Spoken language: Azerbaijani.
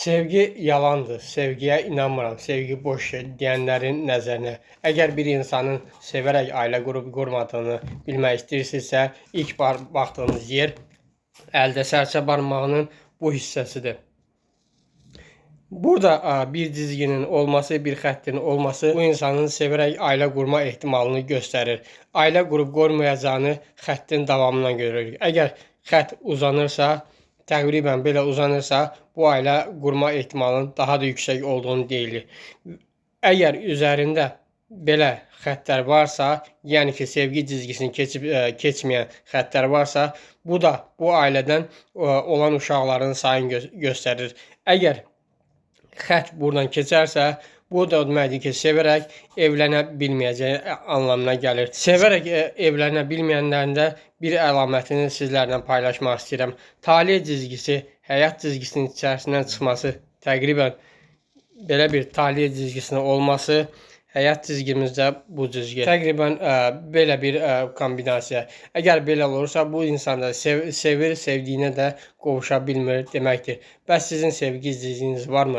Sevgi yalandır, sevgiyə inanmıram, sevgi boş şey deyənlərin nəzərinə. Əgər bir insanın sevərək ailə qurub qurmadığını bilmək istəyirsinizsə, ilk baxdığınız yer əldə sərçə barmağının bu hissəsidir. Burada bir cizginin olması, bir xəttin olması bu insanın sevərək ailə qurma ehtimalını göstərir. Ailə qurub qurmayacağını xəttin davamından görürük. Əgər xətt uzanırsa, təqribən belə uzanırsa, bu ailə qurma ehtimalının daha da yüksək olduğunu deyilir. Əgər üzərində belə xəttlər varsa, yəni ki, sevgi cizgisini keçib keçməyən xəttlər varsa, bu da bu ailədən olan uşaqların sayını göstərir. Əgər xətt buradan keçərsə, bu da deməkdir ki, sevərək evlənə bilməyəcəyi anlamına gəlir. Sevərək evlənə bilməyənlərin də bir əlamətini sizlərlə paylaşmaq istəyirəm. Tale cizgisi həyat cizgisinin içərisindən çıxması, təqribən belə bir tale cizgisinin olması, həyat cizgimizdə bu cizgi. Təqribən belə bir kombinasiya. Əgər belə olursa, bu insan da sevir, sevdiyinə də qovuşa bilmir deməkdir. Bəs sizin sevgi cizginiz varmı?